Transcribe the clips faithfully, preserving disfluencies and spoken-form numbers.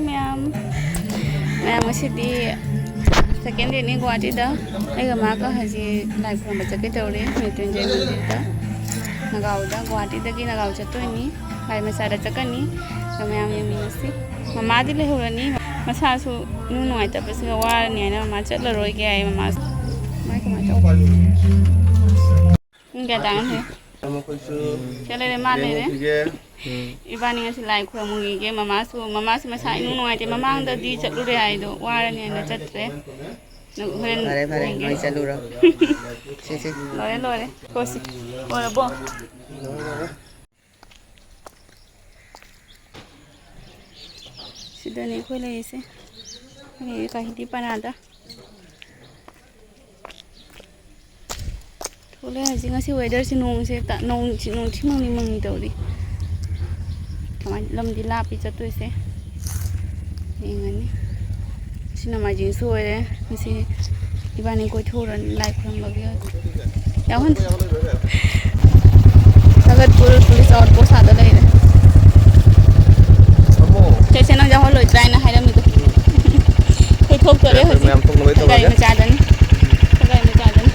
ꯃꯌꯥꯝ, ꯃꯌꯥꯝ, ꯉꯁꯤꯗꯤ ꯁꯦꯀꯦꯟ ꯗꯦꯅꯤ ꯒꯨꯋꯥꯍꯥꯇꯤꯗ꯫ ꯑꯩꯒ ꯃꯥꯒ ꯍꯧꯖꯤꯛ ꯂꯥꯏ ꯈꯨꯔꯨꯝꯕ ꯆꯠꯀꯦ ꯇꯧꯔꯤ ꯃ꯭ꯔꯤꯇ꯭ꯌꯨꯟꯖꯌ ꯃꯟꯗꯤꯔꯗ, ꯅꯒꯥꯎꯗ꯫ ꯒꯨꯋꯥꯍꯥꯇꯤꯗꯒꯤ ꯅꯒꯥꯎ ꯆꯠꯇꯣꯏꯅꯤ, ꯒꯥꯔꯤ ꯃꯆꯥꯗ ꯆꯠꯀꯅꯤ꯫ ꯑꯗꯣ ꯃꯌꯥꯝ ꯌꯦꯡꯃꯤꯟꯅꯁꯤ꯫ ꯃꯃꯥꯗꯤ ꯂꯩꯍꯧꯔꯅꯤ, ꯃꯁꯥꯁꯨ ꯏꯅꯨꯡ ꯅꯨꯡꯉꯥꯏꯇꯕꯁꯤꯒ ꯋꯥꯔꯅꯤ ꯍꯥꯏꯅ ꯃꯃꯥ ꯆꯠꯂꯔꯣꯏꯒꯦ ꯍꯥꯏ꯫ ꯃꯃꯥꯁꯨ ꯃꯥꯏ ꯀꯃꯥꯏꯅ ꯇꯧꯕ? ꯄꯨꯡ ꯀꯌꯥ ꯇꯥꯔꯒꯦ? ꯁꯤ ꯂꯩꯔꯦ, ꯃꯥ ꯂꯩꯔꯦ꯫ ꯏꯕꯥꯅꯤ ꯉꯁꯤ ꯂꯥꯏ ꯈꯨꯔꯨꯝꯃꯨꯈꯤꯒꯦ꯫ ꯃꯃꯥꯁꯨ, ꯃꯃꯥꯁꯤ ꯃꯁꯥ ꯏꯅꯨꯡ ꯅꯨꯡꯉꯥꯏꯇꯦ꯫ ꯃꯃꯥꯡꯗꯗꯤ ꯆꯠꯂꯨꯔꯦ ꯍꯥꯏꯗꯣ, ꯋꯥꯔꯅꯤ ꯍꯥꯏꯅ ꯆꯠꯇ꯭ꯔꯦ꯫ ꯅꯪ ꯍꯣꯔꯦꯟ ꯐꯔꯦ, ꯐꯔꯦ, ꯌꯦꯡꯒꯦ꯫ ꯅꯣꯏ ꯆꯠꯂꯨꯔꯣ꯫ ꯁꯦ, ꯁꯦ꯫ ꯂꯣꯏꯔꯦ, ꯂꯣꯏꯔꯦ꯫ ꯀꯣꯁꯤ꯫ ꯂꯣꯏꯔꯕꯣ? ꯁꯤꯗꯅꯤ ꯑꯩꯈꯣꯏ ꯂꯩꯔꯤꯁꯦ꯫ ꯑꯩꯈꯣꯏ ꯀꯥꯍꯤꯗꯤ ꯄꯅꯥꯗ꯫ ꯊꯣꯛꯂꯛꯑꯦ ꯍꯧꯖꯤꯛ꯫ ꯉꯁꯤ ꯋꯦꯗꯔꯁꯦ ꯅꯣꯡꯁꯦ ꯇ-, ꯅꯣꯡ-, ꯅꯣꯡꯊꯤ ꯃꯪꯂꯤ ꯃꯪꯂꯤ ꯇꯧꯔꯤ꯫ ꯀꯃꯥꯏꯅ, ꯂꯝꯗꯤ ꯂꯥꯞꯄꯤ ꯆꯠꯇꯣꯏꯁꯦ꯫ ꯌꯦꯡꯉꯅꯤ꯫ ꯁꯤ ꯅꯣꯡꯃꯥꯏꯖꯤꯡꯁꯨ ꯑꯣꯏꯔꯦ꯫ ꯉꯁꯤ ꯏꯕꯥꯅꯤ ꯀꯣꯏꯊꯣꯛꯎꯔꯅꯤ ꯂꯥꯏ ꯈꯨꯔꯨꯝꯕꯒꯤ ꯑꯣꯏꯅ꯫ ꯌꯥꯎꯍꯟꯁꯤ꯫ ꯁꯒꯠꯄꯨꯔ ꯄꯨꯂꯤꯁ ꯑꯥꯎꯠ ꯄꯣꯁ ꯑꯥꯗ ꯂꯩꯔꯦ꯫ ꯆꯦꯆꯦ, ꯅꯪ ꯌꯥꯎꯍꯜꯂꯣꯏꯗ꯭ꯔꯥ ꯍꯥꯏꯅ ꯍꯥꯏꯔꯝꯃꯤꯗꯣ꯫ ꯑꯩꯈꯣꯏ ꯊꯣꯛꯇꯣꯔꯦ ꯍꯧꯖꯤꯛ꯫ ꯃꯌꯥꯝ ꯊꯣꯛꯅꯕꯩ ꯒꯥꯔꯤ ꯇꯧꯔꯒꯦ꯫ ꯃꯆꯥꯗꯅꯤ꯫ ꯒꯥꯔꯤ ꯃꯆꯥꯗꯅꯤ꯫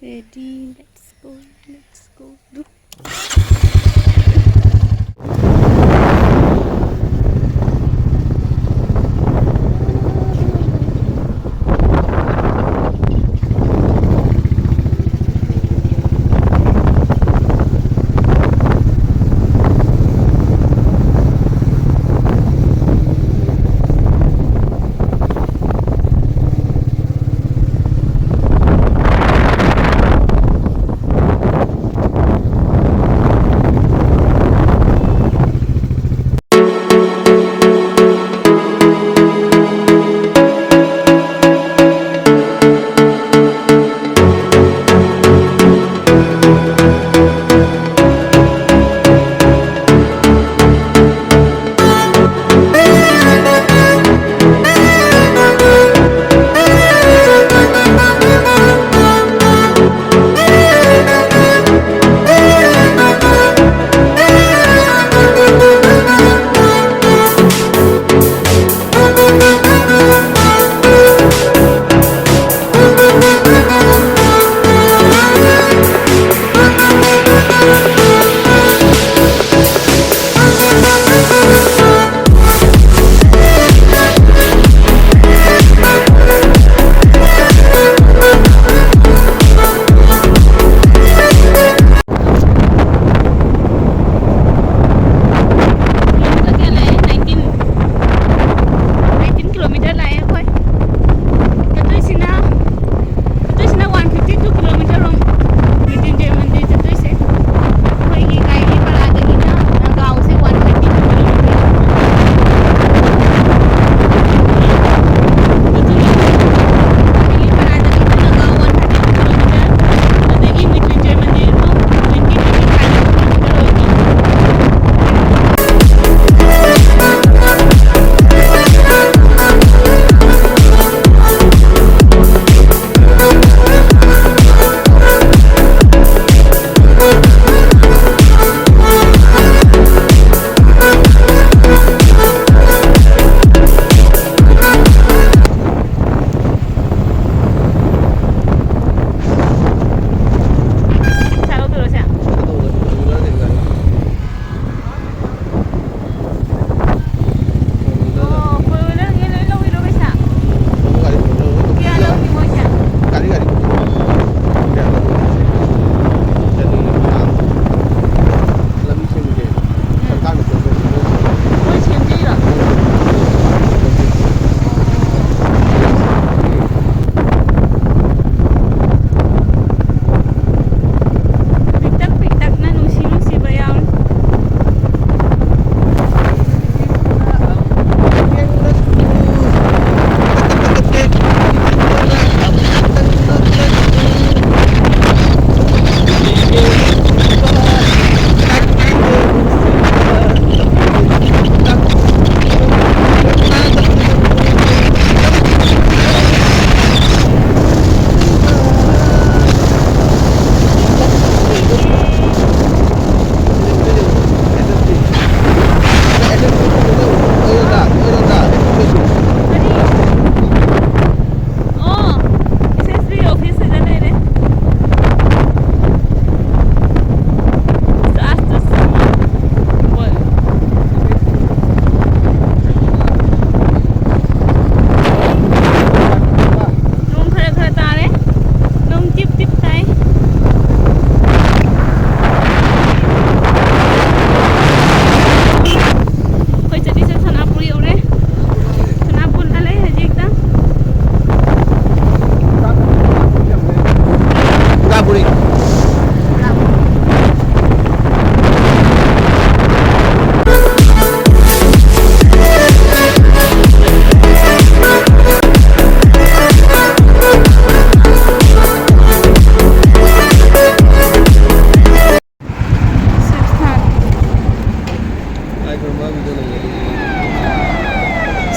Ready, let's go, let's go.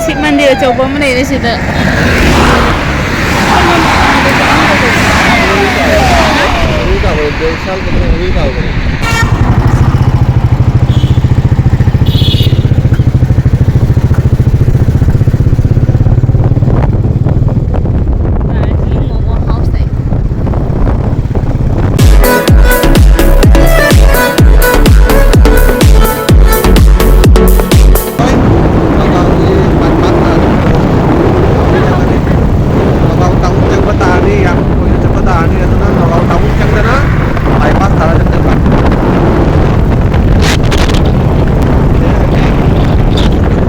ꯁꯤꯕ ꯃꯟꯗꯤꯔ ꯑꯆꯧꯕ ꯑꯃ ꯂꯩꯔꯦ ꯁꯤꯗ꯫ ꯅꯒꯥꯎ ꯇꯥꯎꯟ ꯆꯪꯕ ꯇꯥꯔꯅꯤ, ꯌꯥꯝ ꯀꯨꯏꯅ ꯆꯠꯄ ꯇꯥꯔꯅꯤ꯫ ꯑꯗꯨꯅ ꯅꯒꯥꯎ ꯇꯥꯎꯟ ꯆꯪꯗꯅ ꯕꯥꯏꯄꯥꯁ ꯇꯥꯔ ꯆꯠꯇꯣꯏꯕ꯫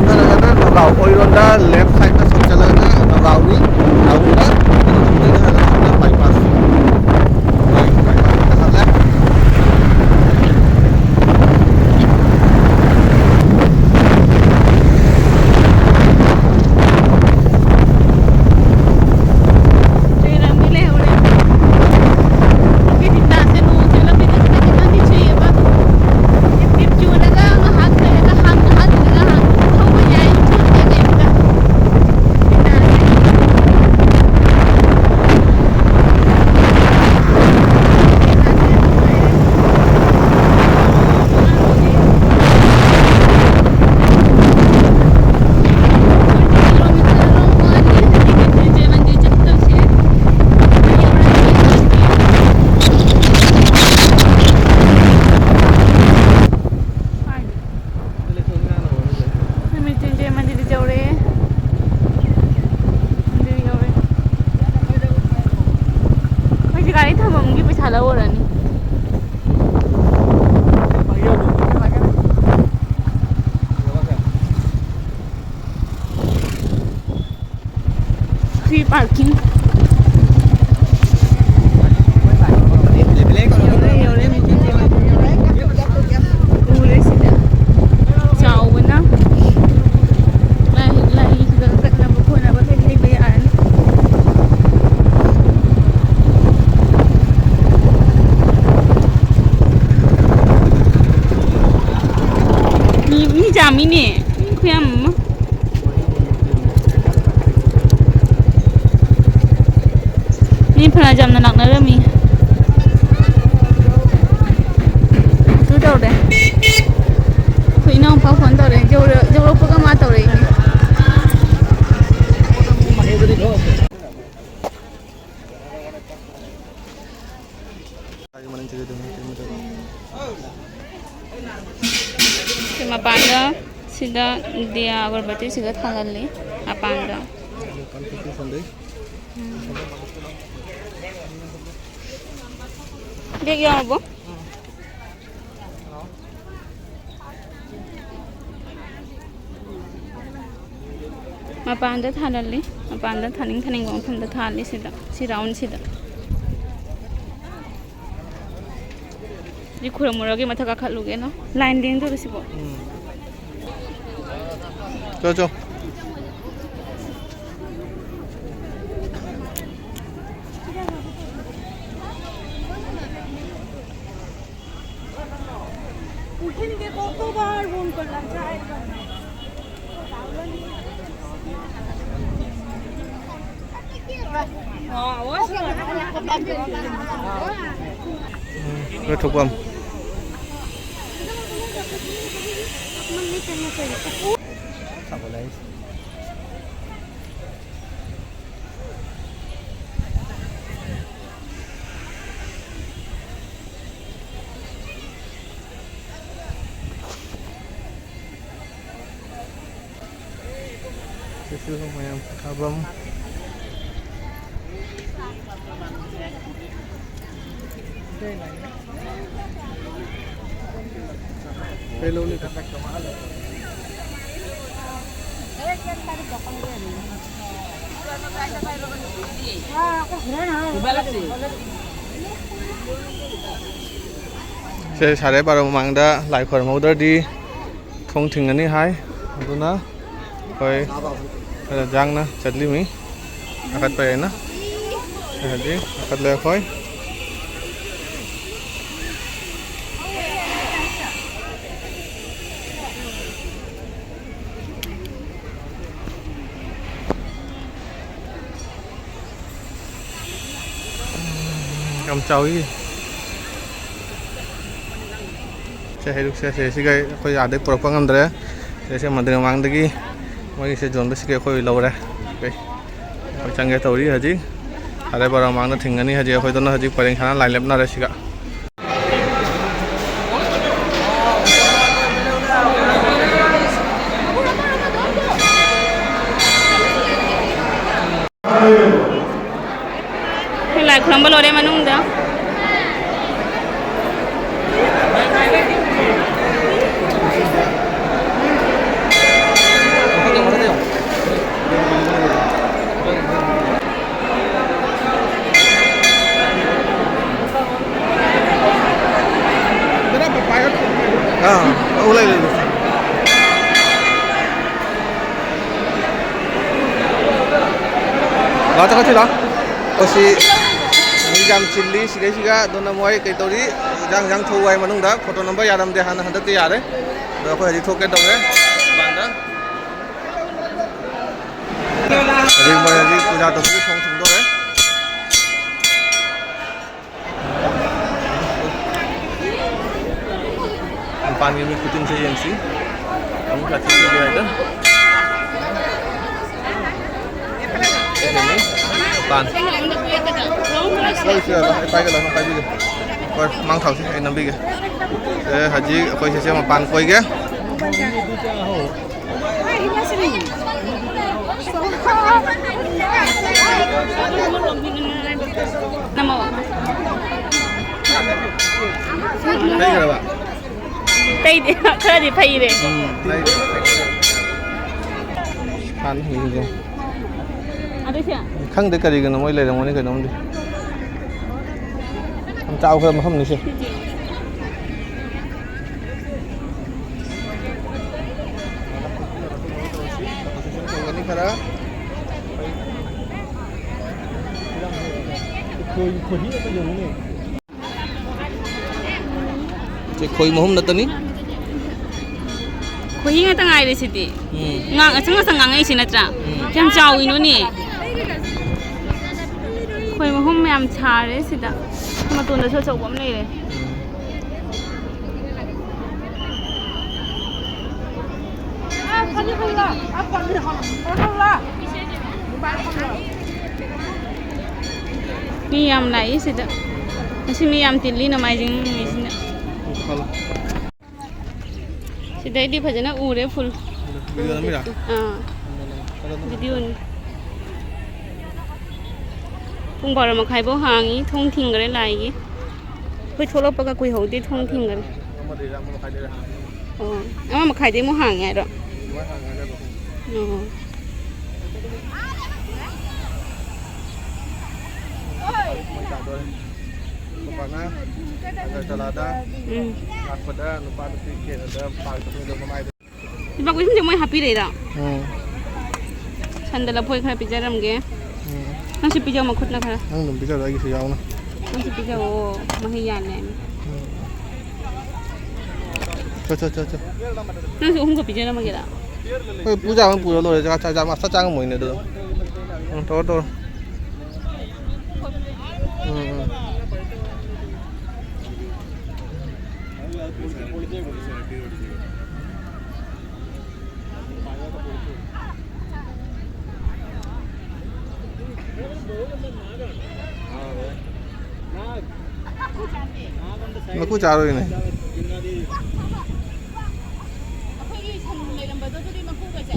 ꯆꯪꯗꯔꯒꯅ ꯅꯒꯥꯎ ꯑꯣꯏꯔꯣꯝꯗ ꯂꯦꯐ ꯁꯥꯏꯗꯇ ꯁꯣꯛ ꯆꯠꯂꯒꯅ ꯅꯒꯥꯎꯅꯤ, ꯇꯥꯎꯟꯗ, ꯑꯗꯨꯒ ꯆꯪꯗꯔꯒꯅ ꯕꯥꯏꯄꯥꯁ꯫ ꯃꯤꯇ꯭ꯔꯤꯟꯖꯌ ꯃꯟꯗꯤꯔ ꯌꯧꯔꯦ꯫ ꯃꯟꯗꯤꯔ ꯌꯧꯔꯦ꯫ ꯑꯩꯈꯣꯏꯁꯦ ꯒꯥꯔꯤ ꯊꯝꯐꯝꯒꯤ ꯄꯩꯁꯥ ꯂꯧꯔꯅꯤ꯫ Free parking. ꯌꯧꯔꯦ, ꯌꯧꯔꯦ꯫ ꯎꯔꯦ ꯁꯤꯗ꯫ ꯆꯥꯎꯕꯅ꯫ ꯂꯥꯏ, ꯂꯥꯏꯒ ꯀꯠꯅꯕ ꯈꯣꯠꯅꯕ ꯂꯣꯏ ꯂꯩꯕ ꯌꯥꯔꯅꯤ꯫ ꯃꯤ, ꯃꯤ ꯌꯥꯝꯃꯤꯅꯦ꯫ ꯃꯤ ꯈꯨꯌꯥꯝ ꯑꯃ꯫ ꯃꯤ ꯐꯅ ꯌꯥꯝꯅ ꯂꯥꯛꯅꯔꯝꯃꯤ꯫ ꯁꯨ ꯇꯧꯔꯦ꯫ ꯑꯩꯈꯣꯏ ꯏꯅꯥꯎꯄꯥ ꯐꯣꯟ ꯇꯧꯔꯦ꯫ ꯌꯧꯔ-, ꯌꯧꯔꯛꯄꯒ ꯃꯥ ꯇꯧꯔꯛꯏꯅꯦ꯫ ꯁꯤ ꯃꯄꯥꯟꯗ ꯁꯤꯗ ꯗꯤꯌꯥ ꯑꯒꯔꯕꯇꯤ ꯁꯤꯒ ꯊꯥꯜꯍꯜꯂꯤ ꯃꯄꯥꯟꯗ꯫ ꯕꯦꯛ ꯌꯥꯎꯔꯕꯣ? ꯃꯄꯥꯟꯗ ꯊꯥꯜꯍꯜꯂꯤ꯫ ꯃꯄꯥꯟꯗ ꯊꯥꯅꯤꯡ ꯊꯥꯅꯤꯡꯕ ꯃꯐꯝꯗ ꯊꯥꯜꯂꯤ ꯁꯤꯗ, ꯁꯤ ꯔꯥꯎꯟꯁꯤꯗ꯫ ꯁꯤ ꯈꯨꯔꯨꯝꯃꯨꯔꯒꯦ, ꯃꯊꯛ ꯀꯥꯈꯠꯂꯨꯒꯦꯅ꯫ ꯂꯥꯏꯟ ꯂꯦꯡꯗꯣꯏꯔꯣ ꯁꯤꯕꯣ? ꯎꯝ꯫ ꯆꯣ, ꯆꯣ꯫ উঠেন গিয়ে কতবার ফোন করলাম, যায় না। ꯎꯝ, ꯂꯣꯏꯊꯣꯛꯄꯝ꯫ ꯁꯤꯁꯨ ꯃꯌꯥꯝ ꯄꯣꯊꯥꯐꯝ꯫ ꯀꯩ ꯂꯧꯅꯤ? ꯁꯦ, ꯁꯥꯔꯦ ꯕꯥꯔꯣ ꯃꯃꯥꯡꯗ ꯂꯥꯏ ꯈꯣꯏꯔꯝꯍꯧꯗ꯭ꯔꯗꯤ ꯊꯣꯡ ꯊꯤꯡꯒꯅꯤ ꯍꯥꯏ꯫ ꯑꯗꯨꯅ ꯑꯩꯈꯣꯏ ꯈꯔ ꯌꯥꯡꯅ ꯆꯠꯂꯤꯃꯤ꯫ ꯀꯥꯈꯠꯄ ꯌꯥꯏꯅ꯫ ꯁꯦ, ꯍꯧꯖꯤꯛ ꯀꯥꯈꯠꯂꯦ ꯑꯩꯈꯣꯏ꯫ ꯌꯥꯝ ꯆꯥꯎꯏ꯫ ꯁꯦ, ꯍꯩꯔꯨꯛꯁꯦ, ꯁꯦ, ꯁꯤꯒ ꯑꯩꯈꯣꯏ ꯑꯥꯗꯩ ꯄꯨꯔꯛꯄ ꯉꯝꯗ꯭ꯔꯦ꯫ ꯁꯦ, ꯁꯦ, ꯃꯟꯗꯤꯔ ꯃꯃꯥꯡꯗꯒꯤ ꯃꯣꯏꯒꯤꯁꯦ ꯌꯣꯟꯕꯁꯤꯒ ꯑꯩꯈꯣꯏ ꯂꯧꯔꯦ꯫ ꯑꯩꯈꯣꯏ, ꯑꯩꯈꯣꯏ ꯆꯪꯒꯦ ꯇꯧꯔꯤ ꯍꯧꯖꯤꯛ꯫ ꯑꯗꯩ ꯕꯣꯔ ꯃꯃꯥꯡꯗ ꯊꯤꯡꯒꯅꯤ ꯍꯧꯖꯤꯛ꯫ ꯑꯩꯈꯣꯏꯗꯨꯅ ꯍꯧꯖꯤꯛ ꯄꯔꯦꯡ ꯁꯥꯅ ꯂꯥꯏꯟ ꯂꯦꯞꯅꯔꯦ ꯁꯤꯒ꯫ ꯑꯩꯈꯣꯏ ꯂꯥꯏ ꯈꯨꯔꯨꯝꯕ ꯂꯣꯏꯔꯦ ꯃꯅꯨꯡꯗ꯫ ꯑꯥ, ꯑꯧ, ꯂꯩ, ꯂꯩ, ꯂꯩ꯫ ꯂꯥꯛꯑꯣ, ꯆꯪꯉꯛꯁꯤ ꯂꯥꯛꯑꯣ꯫ ꯑꯣ, ꯁꯤ ꯃꯤ ꯌꯥꯝ ꯆꯤꯜꯂꯤ ꯁꯤꯗꯩꯁꯤꯒ꯫ ꯑꯗꯨꯅ ꯃꯣꯏ ꯀꯩ ꯇꯧꯔꯤ, ꯏꯟꯖꯥꯡ, ꯏꯟꯖꯥꯡ ꯊꯣꯛꯎ ꯍꯥꯏ ꯃꯅꯨꯡꯗ꯫ ꯐꯣꯇꯣ ꯅꯝꯕ ꯌꯥꯔꯝꯗꯦ ꯍꯥꯟꯅ, ꯍꯟꯗꯛꯇꯤ ꯌꯥꯔꯦ꯫ ꯑꯗꯣ ꯑꯩꯈꯣꯏ ꯍꯧꯖꯤꯛ ꯊꯣꯛꯀꯦ ꯇꯧꯔꯦ ꯃꯄꯥꯟꯗ꯫ ꯍꯧꯖꯤꯛ ꯃꯣꯏ ꯍꯧꯖꯤꯛ ꯄꯨꯖꯥ ꯇꯧꯕꯒꯤ ꯊꯣꯡ ꯊꯤꯡꯗꯣꯔꯦ꯫ ꯃꯄꯥꯟꯒꯤ ꯃꯤ ꯈꯨꯆꯤꯟꯁꯦ ꯌꯦꯡꯁꯤ꯫ ꯑꯃꯨꯛ ꯈꯔ ꯊꯤꯖꯤꯜꯂꯤ ꯍꯥꯏꯗ꯫ ꯁꯤꯗꯅꯤ꯫ ꯃꯄꯥꯟ꯫ ꯍꯣꯏ, ꯁꯤ ꯂꯥꯛꯑꯣ, ꯑꯩ ꯄꯥꯏꯒꯦ, ꯂꯥꯛꯑꯣ, ꯄꯥꯏꯕꯤꯒꯦ꯫ ꯍꯣꯏ, ꯃꯥꯡ ꯊꯥꯎꯁꯤ, ꯑꯩ ꯅꯝꯕꯤꯒꯦ꯫ ꯑꯦ, ꯍꯧꯖꯤꯛ ꯑꯩꯈꯣꯏ ꯁꯤꯁꯦ ꯃꯄꯥꯟ ꯀꯣꯏꯒꯦ꯫ ꯅꯝꯃꯣ꯫ ꯂꯩꯈ꯭ꯔꯕ? ꯑꯇꯩꯗꯤ ꯈꯔꯗꯤ ꯐꯩꯔꯦ꯫ ꯎꯝ, ꯂꯩꯈ꯭ꯔꯦ꯫ ꯍꯥꯟꯅ ꯌꯦꯡꯒꯦ꯫ ꯑꯗꯨꯁꯦ? ꯈꯪꯗꯦ, ꯀꯔꯤꯒꯤꯅꯣ ꯃꯣꯏ ꯂꯩꯔꯝꯒꯅꯤ ꯀꯩꯅꯣꯝꯗꯤ꯫ ꯌꯥꯝ ꯆꯥꯎꯈ꯭ꯔ ꯃꯐꯝꯅꯤꯁꯦ꯫ ꯇꯧꯒꯅꯤ ꯈꯔ꯫ ꯈꯣꯏ, ꯈꯣꯏꯍꯤ ꯑꯃ ꯌꯦꯡꯉꯨꯅꯦ꯫ ꯁꯤ ꯈꯣꯏ ꯃꯍꯨꯝ ꯅꯠꯇꯅꯤ? ꯈꯣꯏꯍꯤ ꯉꯥꯛꯇ ꯉꯥꯏꯔꯦ ꯁꯤꯗꯤ꯫ ꯎꯝ꯫ ꯉꯥꯡ-, ꯑꯁꯪ ꯑꯁꯪ ꯉꯥꯡꯉꯛꯏꯁꯤ ꯅꯠꯇ꯭ꯔꯥ? ꯎꯝ꯫ ꯀꯌꯥꯝ ꯆꯥꯎꯏꯅꯣꯅꯦ? ꯈꯣꯏ ꯃꯍꯨꯝ ꯃꯌꯥꯝ ꯁꯥꯔꯦ ꯁꯤꯗ꯫ ꯃꯇꯣꯟꯗꯁꯨ ꯑꯆꯧꯕ ꯑꯃ ꯂꯩꯔꯦ꯫ ꯃꯤ ꯌꯥꯝ ꯂꯥꯛꯏ ꯁꯤꯗ꯫ ꯉꯁꯤ ꯃꯤ ꯌꯥꯝ ꯇꯤꯜꯂꯤ ꯅꯣꯡꯃꯥꯏꯖꯤꯡ ꯅꯨꯃꯤꯠꯁꯤꯅ꯫ ꯁꯤꯗꯩꯗꯤ ꯐꯖꯅ ꯎꯔꯦ ꯐꯨꯜ꯫ ꯚꯤꯗꯤꯑꯣ ꯅꯝꯃꯤꯔꯥ? ꯑꯥ, ꯚꯤꯗꯤꯑꯣꯅꯤ꯫ ꯄꯨꯡ ꯕꯥꯔꯣ ꯃꯈꯥꯏꯐꯧ ꯍꯥꯡꯉꯤ, ꯊꯣꯡ ꯊꯤꯡꯈ꯭ꯔꯦ ꯂꯥꯏꯒꯤ꯫ ꯑꯩꯈꯣꯏ ꯊꯣꯛꯂꯛꯄꯒ ꯀꯨꯏꯍꯧꯗꯦ, ꯊꯣꯡ ꯊꯤꯡꯈ꯭ꯔꯦ꯫ ꯑꯣ, ꯑꯃ ꯃꯈꯥꯏꯗꯩ ꯑꯃꯨꯛ ꯍꯥꯡꯉꯦ ꯍꯥꯏꯔꯣ? ꯑꯣ꯫ ꯃꯣꯏ ꯇꯥꯗꯣꯔꯦ꯫ ꯄꯥꯄꯥꯅ ꯑꯒꯔꯇꯂꯥꯗ ꯎꯝ꯫ ꯂꯥꯛꯄꯗ ꯅꯨꯄꯥ ꯅꯨꯄꯤ ꯀꯦꯅꯗ ꯄꯥꯔꯛꯇ ꯄꯨꯡꯗꯣ ꯃꯃꯥꯏꯗ ꯂꯨꯄꯥ ꯀꯨꯟꯊꯨꯝꯁꯦ ꯃꯣꯏ ꯍꯥꯞꯄꯤꯔꯛꯏꯔꯣ? ꯎꯝ꯫ ꯁꯟꯗ ꯂꯐꯣꯏ ꯈꯔ ꯄꯤꯖꯔꯝꯒꯦ꯫ ꯎꯝ꯫ ꯅꯪꯁꯨ ꯄꯤꯖꯧ ꯃꯈꯨꯠꯅ ꯈꯔ꯫ ꯅꯪ ꯑꯗꯨꯝ ꯄꯤꯖꯔꯣ ꯑꯩꯒꯤꯁꯨ ꯌꯥꯎꯅ꯫ ꯅꯪꯁꯨ ꯄꯤꯖꯧꯑꯣ, ꯃꯍꯩ ꯌꯥꯜꯂꯦ ꯍꯥꯏꯃꯤ꯫ ꯎꯝ꯫ ꯆꯣ, ꯆꯣ, ꯆꯣ, ꯆꯣ꯫ ꯅꯪꯁꯨ ꯑꯍꯨꯝꯒ ꯄꯤꯖꯔꯝꯃꯒꯦꯔꯥ? ꯍꯣꯏ, ꯄꯨꯖꯥ ꯑꯃ ꯄꯨꯔ ꯂꯣꯏꯔꯦ꯫ ꯆꯥꯛ, ꯆꯥꯛ, ꯆꯥꯛ ꯆꯥ ꯉꯝꯃꯣꯏꯅꯦ ꯑꯗꯨꯗ꯫ ꯎꯝ, ꯇꯧꯔꯣ, ꯇꯧꯔꯣ꯫ ꯎꯝ, ꯎꯝ꯫ ꯃꯀꯨ ꯆꯥꯔꯣꯏꯅꯦ꯫ ꯑꯩꯈꯣꯏꯒꯤ ꯁꯟ ꯂꯩꯔꯝꯕꯗꯣ ꯑꯗꯨꯗꯤ ꯃꯀꯨꯒꯁꯦ꯫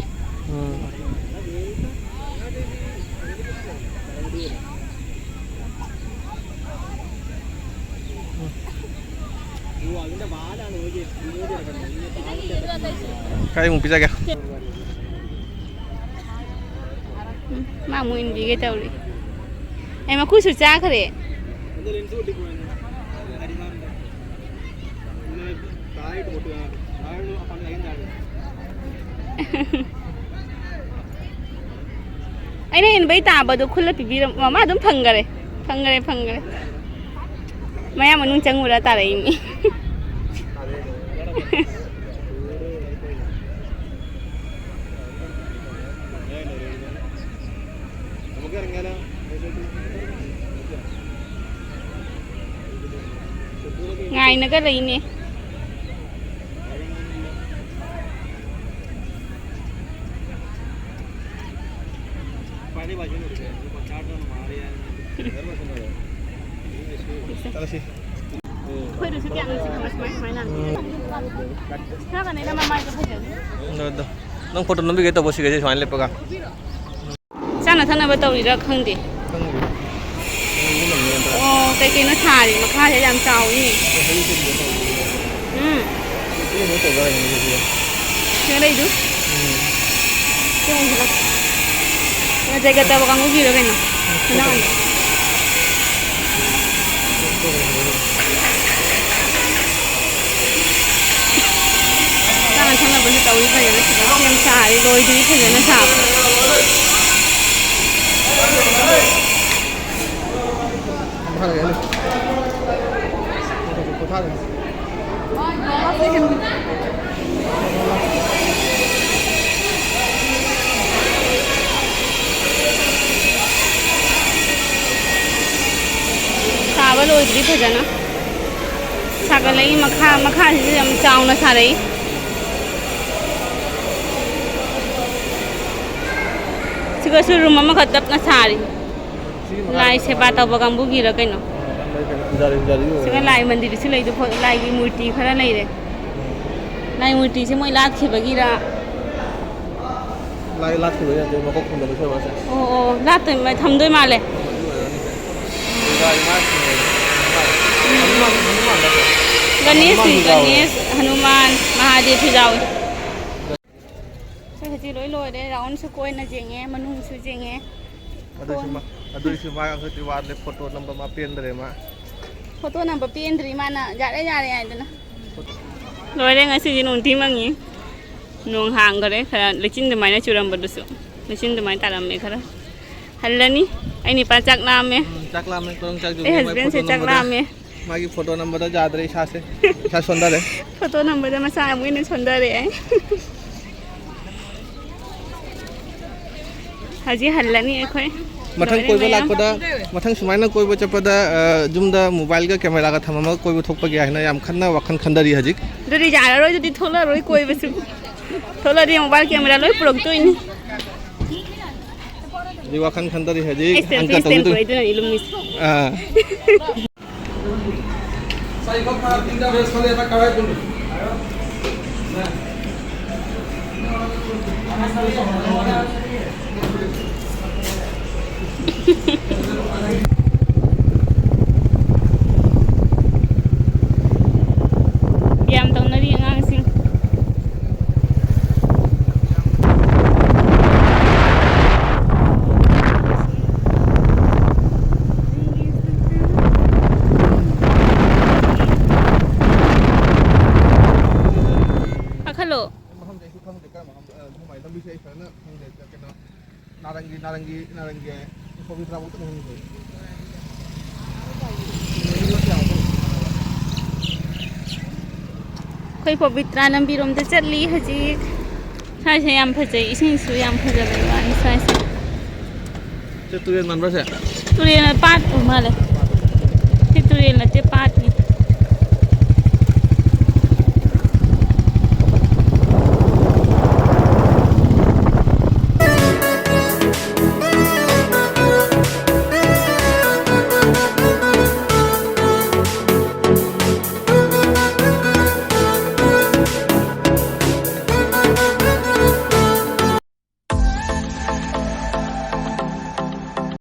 ꯎꯝ꯫ ꯀꯥꯏꯃꯨꯛ ꯄꯤꯖꯒꯦ? ꯎꯝ, ꯃꯥ ꯑꯃꯨꯛ ꯏꯟꯕꯤꯒꯦ ꯇꯧꯔꯤ꯫ ꯑꯩ ꯃꯀꯨꯁꯨ ꯆꯥꯈ꯭ꯔꯦ꯫ ꯑꯩꯅ ꯏꯟꯕꯩ ꯇꯥꯕꯗꯣ ꯈꯨꯜꯂ ꯄꯤꯕꯤꯔꯝ-, ꯃꯃꯥ ꯑꯗꯨꯝ ꯐꯪꯈꯔꯦ꯫ ꯐꯪꯈꯔꯦ, ꯐꯪꯈꯔꯦ꯫ ꯃꯌꯥꯝ ꯃꯅꯨꯡ ꯆꯪꯉꯨꯔ ꯇꯥꯔꯛꯏꯅꯤ꯫ ꯉꯥꯏꯅꯒ ꯂꯩꯅꯦ꯫ ꯆꯠꯂꯁꯤ꯫ ꯑꯩꯈꯣꯏꯗꯁꯨ ꯀꯌꯥ ꯅꯨꯡꯁꯤ ꯈꯪꯕ ꯁꯨꯃꯥꯏ ꯁꯨꯃꯥꯏꯅ ꯍꯥꯡꯕꯤꯌꯦ꯫ ꯈꯔꯒꯅꯦꯅ ꯃꯃꯥꯏꯗꯣ ꯐꯖꯅꯤ꯫ ꯑꯗꯣ, ꯑꯗꯣ꯫ ꯅꯪ ꯐꯣꯇꯣ ꯅꯝꯕꯤꯒꯦ ꯇꯧꯕ ꯁꯤꯒꯁꯦ ꯁꯨꯃꯥꯏꯅ ꯂꯦꯞꯄꯒ꯫ ꯆꯥꯅ ꯊꯛꯅꯕ ꯇꯧꯔꯤꯔꯥ ꯈꯪꯗꯦ꯫ ꯈꯪꯗꯦ꯫ ꯑꯣ, ꯀꯩ ꯀꯩꯅꯣ ꯊꯥꯔꯤ ꯃꯈꯥꯁꯦ ꯌꯥꯝ ꯆꯥꯎꯋꯤꯅꯦ꯫ ꯎꯝ꯫ ꯁꯤꯗ ꯂꯩꯗꯨ꯫ ꯎꯝ꯫ ꯁꯤ ꯑꯣꯏꯁꯤꯜꯂꯣ꯫ ꯖꯩꯒ ꯇꯕ ꯀꯥꯡꯕꯨꯒꯤꯔꯣ ꯀꯩꯅꯣ? ꯃꯅꯥ ꯑꯣꯏꯅ꯫ ꯆꯥꯅ ꯊꯛꯅꯕꯁꯨ ꯇꯧꯔꯤ ꯐꯖꯅ ꯁꯤꯗ ꯁꯦꯝ ꯁꯥꯔꯤ, ꯂꯣꯏꯗ꯭ꯔꯤ ꯐꯖꯅ ꯁꯥꯕ꯫ ꯁꯥꯕ ꯂꯣꯏꯗ꯭ꯔꯤ ꯐꯖꯅ꯫ ꯁꯥꯒꯠꯂꯛꯏ ꯃꯈꯥ, ꯃꯈꯥꯁꯤꯁꯨ ꯌꯥꯝ ꯆꯥꯎꯅ ꯁꯥꯔꯛꯏ꯫ ꯁꯤꯒꯁꯨ ꯔꯨꯝ ꯑꯃꯈꯛ ꯇꯞꯅ ꯁꯥꯔꯤ꯫ ꯁꯤꯒꯤ ꯃꯈꯥꯗ ꯂꯥꯏ ꯁꯦꯕꯥ ꯇꯧꯕ ꯀꯥꯡꯕꯨꯒꯤꯔ ꯀꯩꯅꯣ? ꯂꯩ ꯀꯩꯅꯣ, ꯄꯨꯖꯥꯔꯤ, ꯄꯨꯖꯥꯔꯤ ꯑꯣꯏꯔꯦ꯫ ꯁꯤꯒ ꯂꯥꯏ ꯃꯟꯗꯤꯔꯁꯨ ꯂꯩꯗꯣ, ꯐꯣ-, ꯂꯥꯏꯒꯤ ꯃꯨꯔꯇꯤ ꯈꯔ ꯂꯩꯔꯦ꯫ ꯂꯥꯏ ꯃꯨꯔꯇꯤꯁꯦ ꯃꯣꯏ ꯂꯥꯠꯈꯤꯕꯒꯤꯔ? ꯂꯥꯏ ꯂꯥꯠꯈꯤꯕꯒꯤ ꯅꯠꯇꯦ, ꯃꯀꯣꯛ ꯊꯝꯖꯤꯜꯂꯤ ꯁꯦꯝꯕꯁꯦ꯫ ꯑꯣ, ꯑꯣ, ꯂꯥꯠꯇꯣꯏ ꯃ-, ꯊꯝꯗꯣꯏ ꯃꯥꯜꯂꯦ꯫ ꯄꯨꯖꯥꯔꯤ ꯃꯥ ꯊꯝꯃꯦ꯫ ꯍꯅꯨꯃꯥꯟ, ꯍꯅꯨꯃꯥꯟ ꯅꯠꯇ꯭ꯔꯣ? ꯒꯅꯦꯁꯅꯤ, ꯍꯅꯨꯃꯥꯟꯁꯨ ꯌꯥꯎꯋꯦ꯫ ꯒꯅꯦꯁ, ꯍꯅꯨꯃꯥꯟ, ꯃꯍꯥꯗꯦꯕꯁꯨ ꯌꯥꯎꯋꯦ꯫ ꯑꯩꯈꯣꯏ ꯍꯧꯖꯤꯛ ꯂꯣꯏ ꯂꯣꯏꯔꯦ꯫ ꯔꯥꯎꯟꯁꯨ ꯀꯣꯏꯅ ꯌꯦꯡꯉꯦ, ꯃꯅꯨꯡꯁꯨ ꯌꯦꯡꯉꯦ꯫ ꯑꯗꯨꯏꯁꯨ ꯐꯣꯟ꯫ ꯃꯥ, ꯑꯗꯨꯏꯁꯨ ꯃꯥ ꯍꯧꯖꯤꯛꯇꯤ ꯋꯥꯠꯂꯦ, ꯐꯣꯇꯣ ꯅꯝꯕ ꯃꯥ ꯄꯦꯟꯗ꯭ꯔꯦ ꯃꯥ꯫ ꯐꯣꯇꯣ ꯅꯝꯕ ꯄꯦꯟꯗ꯭ꯔꯤ ꯃꯥꯅ, "ꯌꯥꯔꯦ, ꯌꯥꯔꯦ" ꯍꯥꯏꯗꯅ꯫ ꯐꯣꯇꯣ꯫ ꯂꯣꯏꯔꯦ, ꯉꯁꯤꯗꯤ ꯅꯣꯡ ꯊꯤ ꯃꯪꯉꯤ꯫ ꯅꯣꯡ ꯍꯥꯡꯈꯔꯦ, ꯈꯔ ꯂꯩꯆꯤꯟ ꯑꯗꯨꯃꯥꯏꯅ ꯆꯨꯔꯝꯕꯗꯨꯁꯨ꯫ ꯂꯩꯆꯤꯟ ꯑꯗꯨꯃꯥꯏꯅ ꯇꯥꯔꯝꯃꯦ ꯈꯔ꯫ ꯍꯜꯂꯅꯤ꯫ ꯑꯩ ꯅꯨꯄꯥ ꯆꯥꯛ ꯂꯥꯝꯃꯦ꯫ ꯎꯝ, ꯆꯥꯛ ꯂꯥꯝꯃꯦ, ꯀꯔꯝ ꯆꯥꯛ ꯑꯩ ꯆꯥꯗꯣꯏꯅꯣ? ꯃꯥꯏ ꯐꯣꯇꯣ ꯍꯁꯕꯦꯟꯁꯦ ꯆꯥꯛ ꯅꯝꯕꯗ꯫ ꯂꯥꯝꯃꯦ꯫ ꯃꯥꯒꯤ ꯐꯣꯇꯣ ꯅꯝꯕꯗ ꯌꯥꯗ꯭ꯔꯦ ꯏꯁꯥꯁꯦ꯫ ꯏꯁꯥ ꯁꯣꯟꯊꯔꯦ꯫ ꯐꯣꯇꯣ ꯅꯝꯕꯗ ꯃꯁꯥ ꯑꯃꯨꯛ ꯍꯦꯟꯅ ꯁꯣꯟꯊꯔꯦ ꯑꯩ꯫ ꯍꯧꯖꯤꯛ ꯍꯜꯂꯅꯤ ꯑꯩꯈꯣꯏ꯫ ꯃꯊꯪ ꯂꯣꯏꯔꯦ ꯀꯣꯏꯕ ꯃꯌꯥꯝ꯫ ꯂꯥꯛꯄꯗ, ꯃꯊꯪ ꯁꯨꯃꯥꯏꯅ ꯀꯣꯏꯕ ꯆꯠꯄꯗ, ꯑ, ꯌꯨꯝꯗ ꯃꯣꯕꯥꯏꯜꯒ ꯀꯦꯃꯦꯔꯥꯒ ꯊꯝꯃꯝꯃꯒ ꯀꯣꯏꯕ ꯊꯣꯛꯄꯒꯤ ꯍꯥꯏꯅ ꯌꯥꯝ ꯀꯟꯅ ꯋꯥꯈꯜ ꯈꯟꯊꯔꯤ ꯍꯧꯖꯤꯛ꯫ ꯑꯗꯨꯗꯤ ꯌꯥꯔꯔꯣꯏ, ꯑꯗꯨꯗꯤ ꯊꯣꯛꯂꯛꯑꯔꯣꯏ ꯀꯣꯏꯕꯁꯨ꯫ ꯊꯣꯛꯂꯛꯑꯗꯤ ꯃꯣꯕꯥꯏꯜ ꯀꯦꯃꯦꯔꯥ ꯂꯣꯏ ꯄꯨꯔꯛꯇꯣꯏꯅꯤ꯫ ꯍꯧꯖꯤꯛ ꯋꯥꯈꯜ ꯈꯟꯊꯔꯤ ꯍꯧꯖꯤꯛ꯫ ꯑꯩ selfie ꯑꯪꯀ stand ꯇꯧꯗꯣꯏ-, ꯄꯨꯔꯛꯏꯗꯨꯅ ꯑꯩ ꯂꯨꯝꯃꯤꯁꯦ꯫ ꯑꯥ꯫ ꯌꯥꯝ ꯇꯧꯅꯔꯤ ꯑꯉꯥꯡꯁꯤꯡ꯫ ꯀꯥꯈꯠꯂꯣ꯫ ꯃꯐꯝꯁꯦ ꯑꯩꯁꯨ ꯈꯪꯗꯦ, ꯀꯔꯝꯕ ꯃꯐꯝꯗ, ꯑ, ꯁꯨꯃꯥꯏꯅ ꯂꯝꯕꯤꯁꯦ ꯑꯩ ꯐꯖꯅ ꯈꯪꯗꯦ꯫ ꯀꯩꯅꯣ, ꯅꯥꯔꯪꯒꯤ, ꯅꯥꯔꯪꯒꯤ, ꯅꯥꯔꯪꯒꯤ ꯍꯥꯏ꯫ ꯄꯕꯤꯇ꯭ꯔꯥꯐꯧ ꯆꯠꯂꯨ ꯈꯪꯗꯦ꯫ ꯑꯩꯈꯣꯏ ꯄꯕꯤꯇ꯭ꯔꯥ ꯂꯝꯕꯤꯔꯣꯝꯗ ꯆꯠꯂꯤ ꯍꯧꯖꯤꯛ꯫ ꯁ꯭ꯋꯥꯏꯁꯦ ꯌꯥꯝ ꯐꯖꯩ, ꯏꯁꯤꯡꯁꯨ ꯌꯥꯝ ꯐꯖꯕꯩ ꯋꯥꯅꯤ ꯁ꯭ꯋꯥꯏꯁꯦ꯫ ꯁꯤ ꯇꯨꯔꯦꯜ ꯃꯥꯟꯕ꯭ꯔꯥ ꯁꯦ? ꯇꯨꯔꯦꯜ ꯄꯥꯠ ꯑꯣꯏ ꯃꯥꯜꯂꯦ꯫ ꯁꯤ ꯇꯨꯔꯦꯜ ꯅꯠꯇꯦ, ꯄꯥꯠ꯫